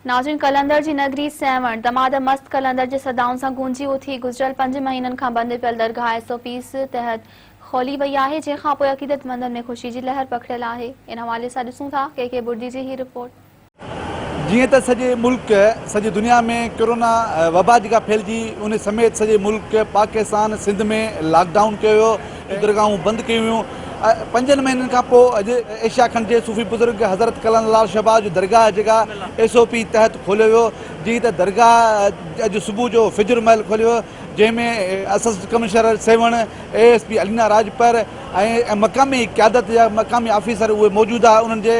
ناظرين قلندر جي نگري سيوهڻ دمادم مست قلندر جي صدائن سان گونجي اٿي، گذريل پنج مهينن کان بند پيل درگاهه ايس او پيز تحت کولي وئي آهي، جنهن کانپوء عقيدتمندن ۾ خوشي جي لهر پکڙيل آهي، ان حوالي سان ڏسون ٿا ڪي ڪي بڙدي جي هي رپورٽ. جيئن ته سڄي ملڪ سڄي دنيا ۾ ڪرونا وبا جيڪا ڦهلجي ان سميت سڄي ملڪ پاڪستان سنڌ ۾ لاڪ ڊائون ڪيو ويو درگاهون بند ڪيون ويون. پنجن مهينن کان پوء اڄ ايشيا کنڊ جي صوفي بزرگ حضرت قلندر لال شهباز جو درگاهه جيڪا ايس او پي تحت کوليو ويو جيئن ته درگاهه اڄ صبح جو فجر مهل کوليو ويو جنهن ۾ assistant commissioner Sehwan A S P Alina Rajpar ۽ مقامي قيادت جا مقامي آفيسر اهي موجود هئا انهن جي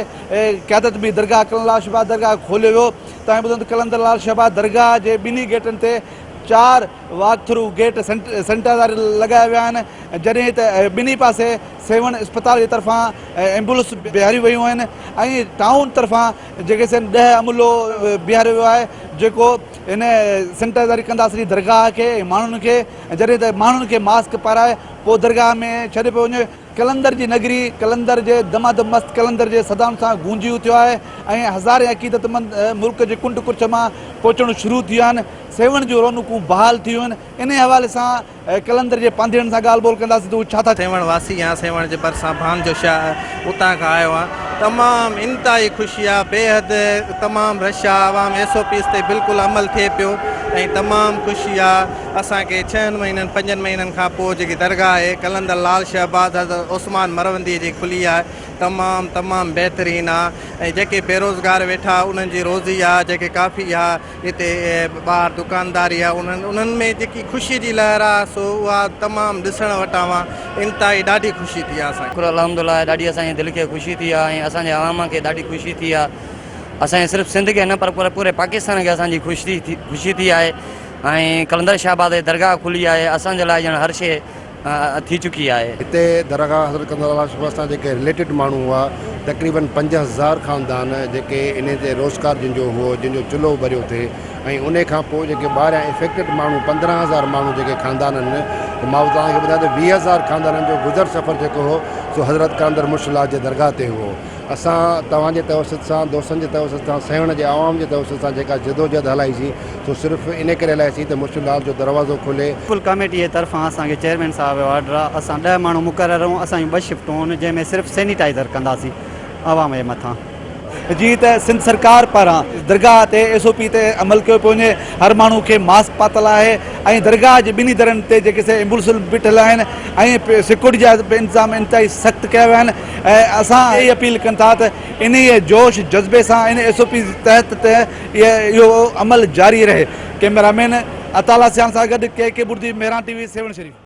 قيادت ۾ درگاهه قلندر لال شهباز درگاهه کوليو ويو تان ٻڌو ته قلندر لال شهباز درگاهه جي ٻنهي گيٽن تي چار واڪ ٿرو گيٽ سينيٽائزر لڳايا ويا آهن جڏهن ته ٻنهي پاسي سيوهڻ اسپتال جي طرفان ايمبولنس بيهاريون ويون آهن ۽ ٽائون طرفان جيڪي سين 10 عملو بيهاريو ويو آهي جيڪو ان سينيٽائزر ڪندا سڄي درگاهه کي ۽ ماڻهن کي جڏهن ته ماڻهن کي ماسڪ پارائي پوء درگاهه ۾ ڇڏي پيو وڃي. قلندر جي نگري قلندر جي دمادم مست قلندر جي صدائن سان گونجي اٿيو آهي ۽ هزارين عقيدتمند ملڪ جي ڪنڊ ڪڙڇ مان پهچڻ شروع ٿي ويا آهن سيوهڻ جون رونقون بحال ٿي ويون آهن انهي حوالي سان قلندر جي پانڌيئڙن سان ڳالهه ٻولهه ڪنداسين ته هو ڇا ٿا سيوهڻ واسي آهيان سيوهڻ جي ڀرسان ڀان جو شاهه اتان کان آيو آهيان تمام انتهائي خوشي آهي بيحد تمام رش آهي عوام ايس او پيز تي بلڪل عمل ٿئي پيو ۽ تمام خوشي آهي اسان کي ڇهن مهينن پنجن مهينن کان پوء جيڪي درگاهه آهي قلندر لال شهباز حضرت عثمان مروندي جي کلي آهي تمام تمام بهترين آ ۽ جيڪي بيروزگار ويٺا انهن جي روزي آ جيڪي ڪافي آ هتي ٻاهر دڪانداري آ انهن انهن ۾ جيڪي خوشي جي لهر آ سو اها تمام ڏسڻ وٽان آ انتهائي ڏاڍي خوشي ٿي آ اسان کي. شڪر الحمدالله ڏاڍي اسان جي دل کي خوشي ٿي آ ۽ اسان جي عوام کي ڏاڍي خوشي ٿي آ اسان جي صرف سنڌ کي نه پر پوري پاڪستان کي اسان جي خوشي خوشي ٿي آهي ۽ قلندر شهباز جي درگاهه کلي آهي اسان جي لاء ڄڻ هر شيء ٿي چڪي آهي. هتي درگاهه حضرت قلندر لال شهباز سان جيڪي رليٽيڊ ماڻهو هئا تقريبن 5000 خاندان جيڪي انهي تي روزگار جن جو هو جن جو چلهو ٻريو ٿي ۽ انهي کان پوء جيڪي ٻاهريان افيڪٽيڊ ماڻهو 15000 ماڻهو جيڪي خاندان آهن ته مان توهان کي ٻڌايان ته 20000 خاندانن جو گذر سفر جيڪو هو سو حضرت قلندر مرشد لال جي درگاهه تي هو. اسان توهان جي توسط سان دوستن جي توسط سان سيوهڻ جي عوام جي توسط سان جيڪا جدوجهد هلائي سين سو صرف انهي ڪري هلائي سين ته مرشد لال جو دروازو کلي. فل ڪاميٽي جي طرفان اسان کي چيئرمين صاحب جو آرڊر آ اسان ڏهه ماڻهو مقرر آهيون اسان جون ٻه شفٽون آهن جنهن ۾ صرف سينيٽائيزر ڪنداسين عوام جي مٿان. جيئن ته سنڌ سرڪار پاران درگاهه تي ايس او پي تي عمل ڪيو پيو وڃي هر ماڻهو کي ماسڪ پاتل آهي ۽ درگاهه جي ٻنهي درن تي جيڪي سي ايمبولنسون بيٺل آهن ۽ سيڪيورٽي جا به انتظام انتهائي سخت ڪيا ويا آهن ۽ اسان اهي اپيل ڪن ٿا ته انهيء جوش جذبي سان ان ايس او پيز تحت ته اهو عمل جاري رهي. ڪئميرا مين عطاء الله سيال سان گڏ K K Burdi, Mehran T V, Sehwan Sharif.